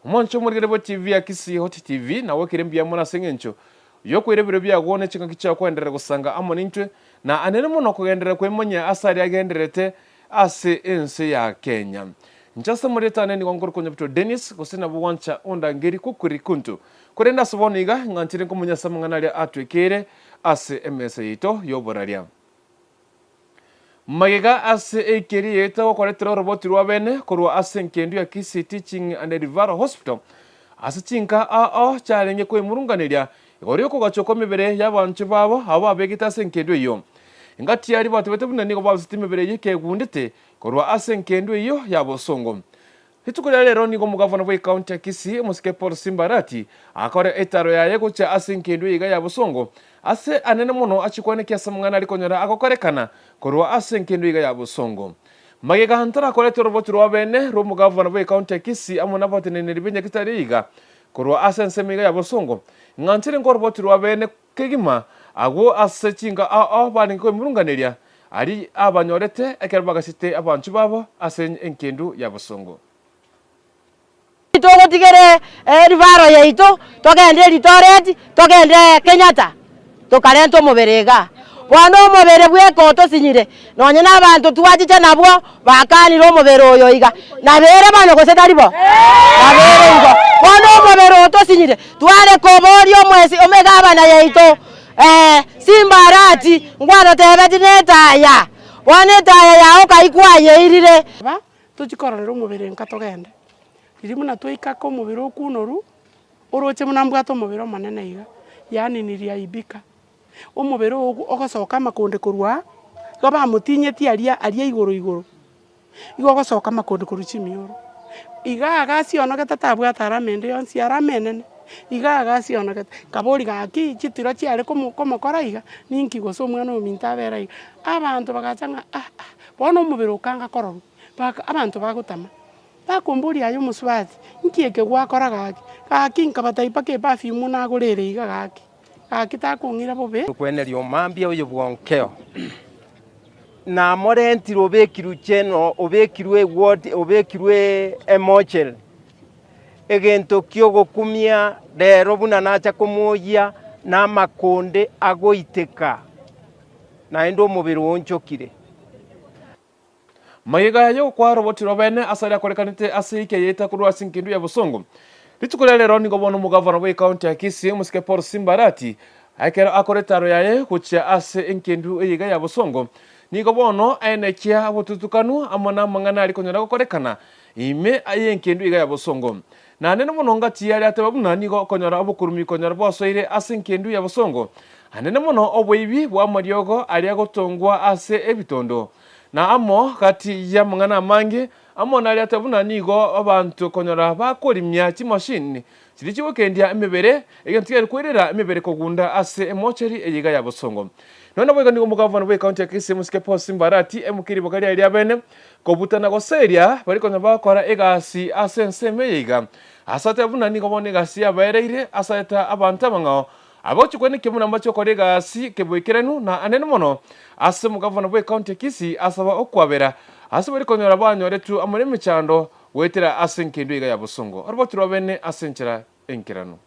Omonche omorigere bwe TV ya Kisii Hot TV nagwekire mbuya mono ase eng'encho yokoira ebiro biago ne chingaki chiao koenderera gosanga amo nintwe na anene mono kogenderera kwemanyia ase aria agendererete ase ense ya Kenya. Inche ase amarieta ane nigo nkorokwa Nyabito Dennis gose nabo gwancha ondangeri Kukuri Kuntu. Korende ase bono iga ng'anchire nkomanya ase amang'ana aria atwekeire ase emesa yaito y'oboraria. Magega ase eikeri yaito gokoretera oroboti rwa bene korwa ase engendu ya Kisii Teaching and Referral Hospital ase chinka ao chiarenge koimurunganeria igoro y'okogachwa kw'emebere y'abanchwa babo abwo babegete ase engendu eyio. Engati yaria batebete buna nigo babisete emebere eyio ekegundete korwa ase engendu eyio ya bosongo. Rituko ria rero nigo omogavana bw'ecounty ya Kisii, omosike Paul Simba Arati, akore etaro yaye gochia ase engendu eyeiga ya bosongo, ase anene mono achikwane ki ase amang'ana aria konyora agokorekana korwa ase engendu eyeiga ya bosongo. Magega ntarakorete oroboti rwa bene rw'omogavana bw'ecounty ya Kisii amo nabateneneri b'enyagitari eyeiga korwa ase ensemo eyeiga ya bosongo, ng'anchire nkoroboti rwa bene kegima agwo ase chinka ao ao barenge koimurunganeria aria abanyorete ekero bagachete abanchwa babo ase engendu ya bosongo. Togotigere erivaro yaito, togende Eldoret, togende Kenyatta, tokarenta omobere igaa. Bono omobere bweka otosinyire, nonye na abanto twachicha nabwo bakanire omobere oyo iga. Nabere bono gose tari bo? Nabere igo. Bono omobere oyo tosinyire, tware koboria omwesi omegabana yaito Simba Arati, ngwatotebeti netaya, bono etaya yao kai kwayeirire? Ba, tochie kororera omobere nka togende. Riria buna twaika ake omobere okunoru, oroche buna mbwate omobere omonene iga, yaani niliaibika. Omobere oo ogosoka amakonde korwa aa, igo bamotinyetie aria aria igoro igoro, igo ogosoka amakonde korwa chimioro. Iga iga asionogete tabwate arama ende yonsi arama enene, iga iga asionogete. Nkaboria gaki chitiro chiare komo komokora iga, ninki gose omwana ominto abere iga. Abanto bagacha ng'a ah ah, bono omobere okanga kororwa, baka abanto bagotama. Bakomboria aye omosubati, nki eke gwakora gaki? Gaki nkabatebia mpaka eperfume nagorere iga gaki. Gaki takong'ira bobe. Okweneria omambia oyo bwonkeo, namorentire obekirwe cheno, obekirwe eward, obekirwe emocheri, egento kiogokumia rero buna nacha komwoyia na amakonde agoiteka, naende omobere oonchokire. Magega y'ogokwa roboti rw'abeene ase aria akorekanete ase eika yaita korwa ase engendu ya bosongo. Rituko ria rero nigo bono omogavana bw'ecounty ya Kisii omosike Paul Simba Arati ekero akora etaro yaye gochia ase engendu eye iga ya bosongo nigo bono aenekia obotutukanu amo namang'ana aria konyora gokorekana ime y'engendu iga ya bosongo. Naende mono ngati aria ateba buna nigo okonyora obokurumi konyora bwasoire ase engendu ya bosongo anene mono oboibi bw'amariogo aria gotongwa ase ebitondo Na amo gati y'amang'ana amange amo naria ate buna nigo abanto konyora bakorimia chimashini chiria chigokendia emebere, egento kiare koirera emebere kogunda ase emocheri eye iga ya bosongo. Nonya naboigo nigo omogavana bw'ecounty ya Kisii Omosike Paul Simba Arati aimokia riboga riaye riabene kobuta na goseria baria konya bagokora egasi ase ensemo eye iga ase ateba buna nigo bono egasi yabaereire ase aeta abanto abang'ao Abagochia kwenekio buna mbache gokora egasi keboikeranu na anene mono ase omogavana bw'ecounty ya Kisii asaba okwabera ase baria konyora banyoretwe amo nemechando goetera ase engendu iga ya bosongo oroboti rwa bene ase enchera enkeranu.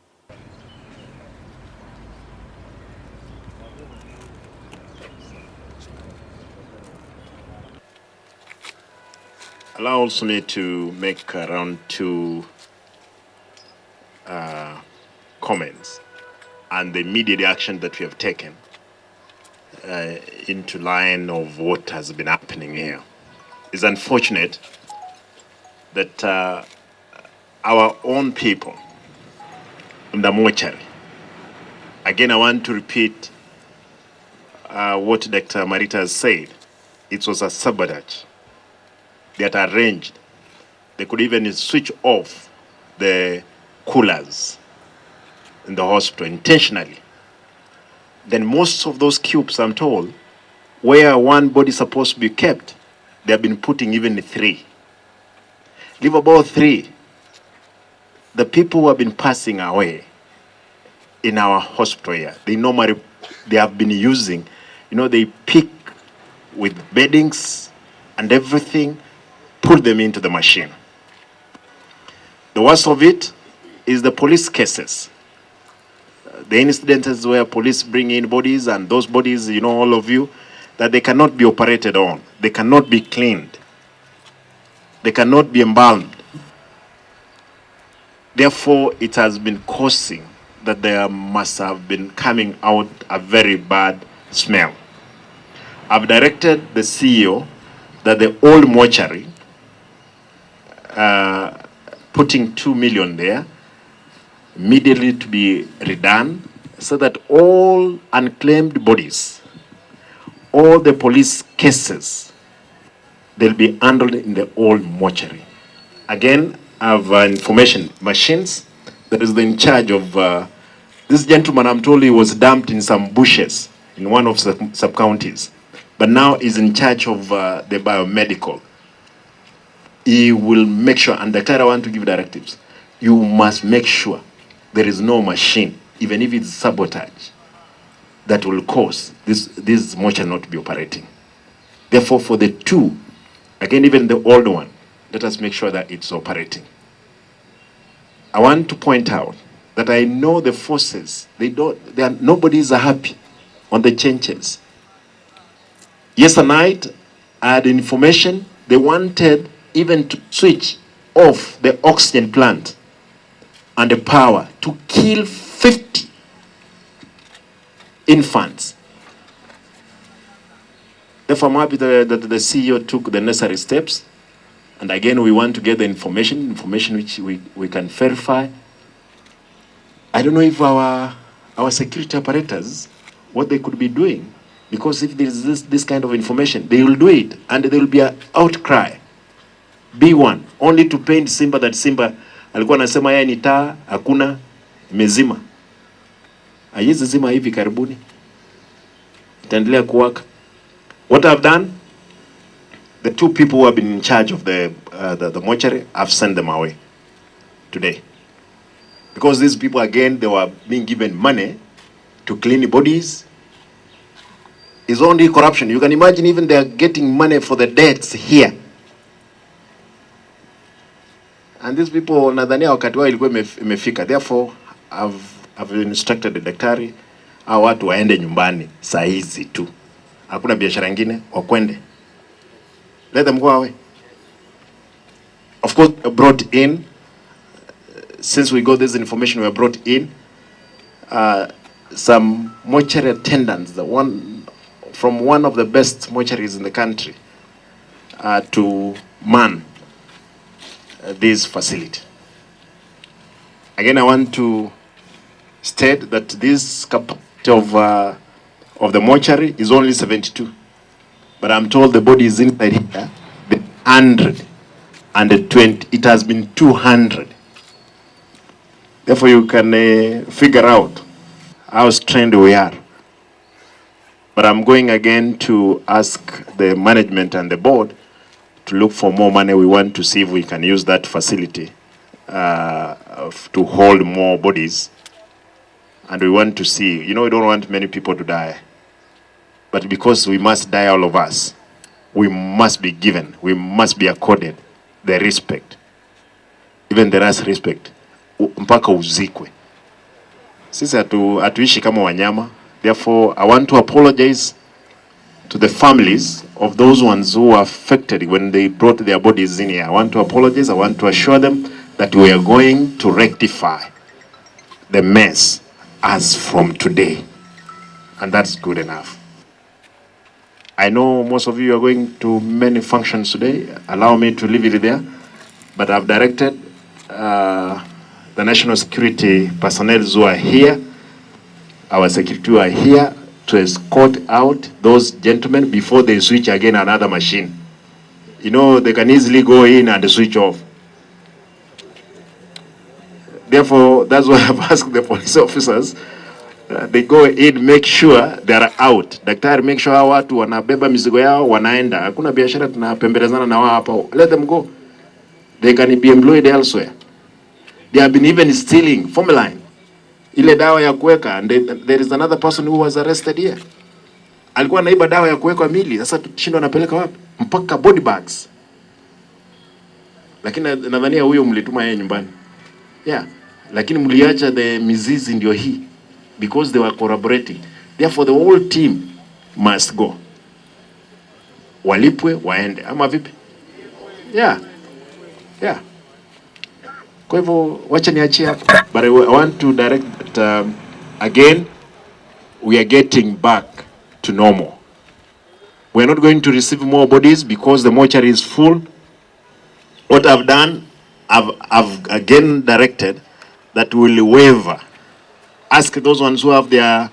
Allow also me to make around two uh, comments and the immediate action that we have taken uh, into line of what has been happening here. It's unfortunate that uh, our own people in the mortuary, again, I want to repeat uh, what Dr. Marita has said. It was a sabotage that arranged They could even switch off the coolers in the hospital intentionally. Then most of those cubes, I'm told, where one body is supposed to be kept, they have been putting even three. Leave about three. The people who have been passing away in our hospital here, they normally, they have been using, you know, they pick with beddings and everything, put them into the machine. The worst of it is the police cases. The incidences where police bring in bodies and those bodies, you know, all of you, that they cannot be operated on. They cannot be cleaned. They cannot be embalmed. Therefore, it has been causing that there must have been coming out a very bad smell. I've directed the CEO that the old mortuary, putting 2 million there, immediately to be redone so that all unclaimed bodies, all the police cases, they'll be handled in the old mortuary. Again, I have information machines that is in charge of this gentleman. I'm told he was dumped in some bushes in one of the sub-counties, but now is in charge of the biomedical. He will make sure, and Doctor, I want to give directives. You must make sure there is no machine, even if it's sabotage, that will cause this mortuary not to be operating. Therefore, for the two, again, even the old one, let us make sure that it's operating. I want to point out that I know the forces, they don't, they are, nobody is happy on the changes. Yesterday night, I had information they wanted even to switch off the oxygen plant and the power to kill 50 infants. Therefore, I'm happy that the CEO took the necessary steps. And again, we want to get the information which we can verify. I don't know if our security apparatus, what they could be doing, because if there is this kind of information, they will do it, and there will be an outcry. B1, only to paint Simba that Simba alikuwa anasema yeye ni taa, hakuna, imezima. Haiwezi zima hivi karibuni. Itaendelea kuwaka. What I've done, the two people who have been in charge of the mortuary, I've sent them away today. Because these people, again, they were being given money to clean bodies. It's only corruption. You can imagine even they are getting money for the deaths here. And these people, nadhania wakati wao ilikuwa imefika. Therefore, I've instructed the daktari, hao watu waende nyumbani saa hizi tu. Hakuna biashara nyingine, wakwende. Let them go away. Of course, brought in, since we got this information, we brought in some mortuary attendants, the one from one of the best mortuaries in the country, to man this facility. Again, I want to state that this capacity of the mortuary is only 72. But I'm told the body is inside here, the 120, it has been 200. Therefore, you can figure out how strained we are. But I'm going again to ask the management and the board to look for more money. We want to see if we can use that facility to hold more bodies. And we want to see, we don't want many people to die. But because we must die, all of us, we must be given, we must be accorded the respect. Even the last respect. Mpaka uzikwe. Sisi hatuishi kama wanyama. Therefore, I want to apologize to the families of those ones who were affected when they brought their bodies in here. I want to apologize. I want to assure them that we are going to rectify the mess as from today. And that's good enough. I know most of you are going to many functions today. Allow me to leave it there. But I've directed the national security personnel who are here, our security who are here, to escort out those gentlemen before they switch again another machine. They can easily go in and switch off. Therefore, that's why I've asked the police officers, they go in, make sure they are out. Daktari, make sure hawa watu wanabeba mizigo yao, wanaenda. Hakuna biashara tunapembelezana na wao hapa. Let them go. They can be employed elsewhere. They have been even stealing formalin. Ile dawa ya kuweka, and there is another person who was arrested here. Alikuwa anaiba dawa ya kuweka mili, sasa tushindwa anapeleka wapi? Mpaka body bags. Lakini nadhania huyo mlituma yeye nyumbani. Yeah, lakini mliacha the mizizi ndio hii because they were collaborating. Therefore the whole team must go. Walipwe waende ama vipi? Yeah. Yeah. Kwa hivyo wacha niachie hapo. But I want to direct that again we are getting back to normal. We are not going to receive more bodies because the mortuary is full. What I've done, I've again directed that we'll waiver. Ask those ones who have their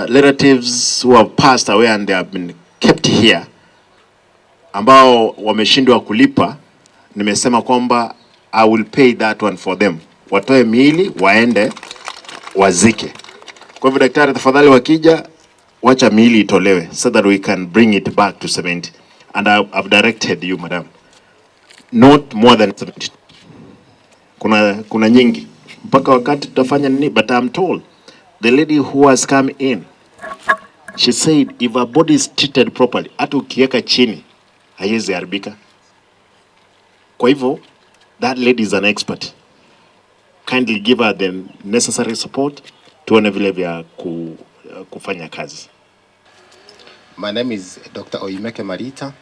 relatives who have passed away and they have been kept here, ambao wameshindwa kulipa, nimesema kwamba I will pay that one for them. Watoe miili waende wazike. Kwa hivyo daktari, tafadhali wakija, wacha miili itolewe so that we can bring it back to 70. And I've directed you madam, not more than 70. Kuna nyingi mpaka wakati tutafanya nini, but I'm told the lady who has come in, she said if a body is treated properly, hata ukiweka chini haiwezi haribika. Kwa hivyo that lady is an expert. Kindly give her the necessary support, tuone vile vya kufanya kazi. My name is Dr. Oimeke Marita,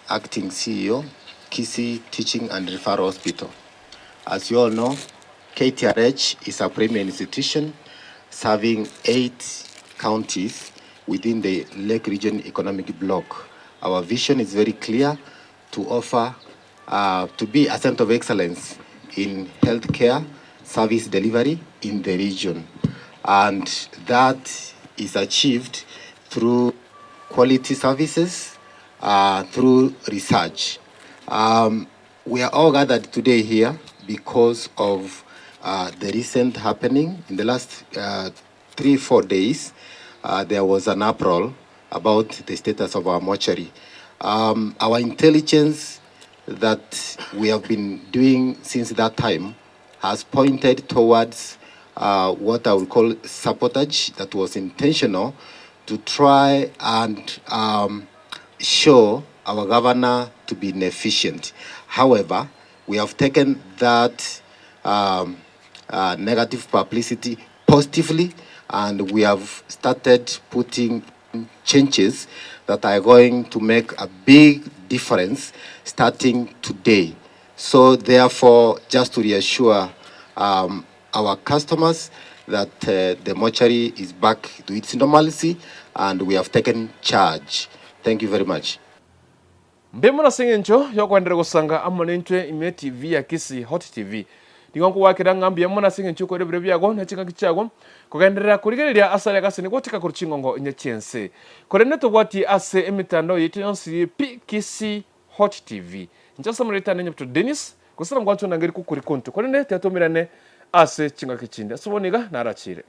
Acting CEO, Kisii Teaching and Referral Hospital. As you all know, KTRH is a premier institution serving 8 counties within the Lake Region Economic Bloc. Our vision is very clear to offer, to be a center of excellence in healthcare service delivery in the region. And that is achieved through quality services, through research. We are all gathered today here because of the recent happening. In the last 3-4 days, there was an uproar about the status of our mortuary. Our intelligence that we have been doing since that time has pointed towards what I would call sabotage that was intentional to try and show our governor to be inefficient. However, we have taken that negative publicity positively, and we have started putting changes that are going to make a big difference starting today. So therefore, just to reassure our customers that the mortuary is back to its normalcy and we have taken charge. Thank you very much. Mbemo na sengencho yokwendera gosanga amo nentwe ime TV ya Kisii Hot TV. Nigo nkogoakera ng'a mbuya mono ase eng'encho okore ebiro biago na chingaki chiago kogenderera korigereria ase aria gase nigo gochika korwa chingongo inye chi'ense. Korende tobwatie ase emetandao yaito yonsi pi Kisii Hot TV. Inche ase amarieta ane Nyabuto Dennis, gose na ngwancho nangeri kokori konto korende tiatomerane ase chingaki chinde. Ase bono iga narachire.